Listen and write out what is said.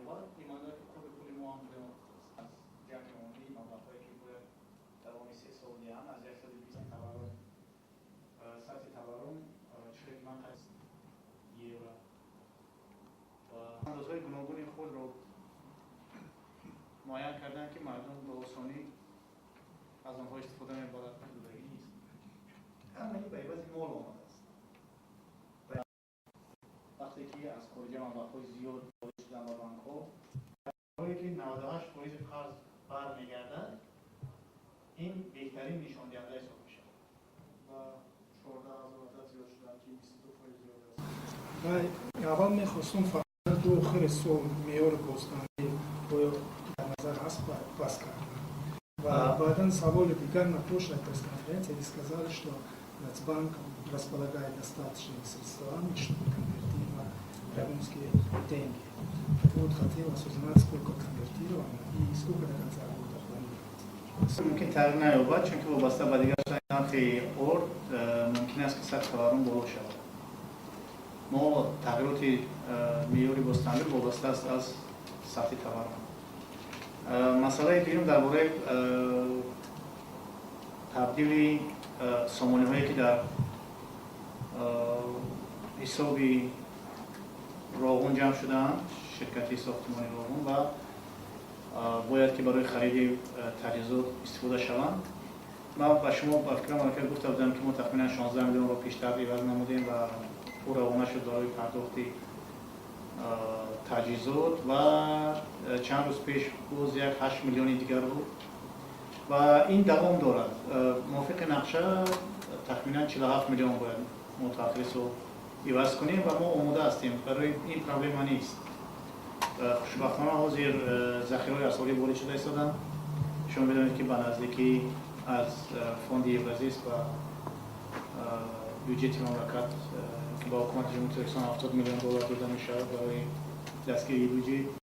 меёбад, ин маъно дорад, ки қурби пули мо ҳам поён аз ҷамъи умумии маблағҳое, ки бояд давоми 3 сол диҳанд, аз 120 таваррум, сатҳи таваррум чизе ки ман евро ва андозҳои гуногуни худро муайян карданд, ки мардум ба осонӣ аз онҳо истифода мебарад. Додагӣ нест, ҳамаи ба ивази мол омадааст. Вақте ки аз хориҷа маблағҳои зиёд ворид шуданд ба банкҳо, ки 98 фоизи қарз бармегардад, ин беҳтарин нишондиҳанда ҳисоб мешавад. Ба 14 000 адад зиёд шуданд, ки 22 фоиз зиёд аст. Ва аввал мехостум фақат ду охири сол меъёри бозтанбеҳ оё дар назар ҳаст паст кардан? Ва баъдан саволи дигар: на прошлой пресс-конференции вы сказали, что Нацбанк располагает достаточными средствами, чтобы конвертировать рогунские деньги. Так вот, хотелось узнать, сколько конвертировано и сколько до конца года планируется. Мумкин тағйир наёбад, чунки вобаста ба дигар нархи орд мумкин аст, ки сатҳи таваррум боло шавад. Мо тағйироти меъёри бозтанбеҳ вобаста аст аз сатҳи таваррум. Масъалаи дуюм дар бораи табдили сомониҳое, ки дар ҳисоби Роғун ҷамъ шудаанд, ширкати сохтмони Роғун, ва бояд ки барои хариди таҷҳизот истифода шаванд. Ман ба шумо, ба фикрам, аллакай гуфта будам, ки мо тахминан 16 миллионро пештар иваз намудем ва ӯ равона шуд барои пардохти таҷҳизот ва чанд рӯз пеш боз як 8 миллиони дигар буд ва ин давом дорад. Мувофиқи нақша тахминан 47 миллион бояд мо то охири сол иваз кунем ва мо омода ҳастем, барои ин проблема нест. Хушбахтона, ҳозир захираҳои асъорӣ ворид шуда истоданд. Шумо медонед, ки ба наздикӣ аз фонди Евразист ба бюҷети мамлакат, ба ҳукумати Ҷумҳурии Тоҷикистон 70 миллион доллар дода мешавад барои дастгирии бюҷет.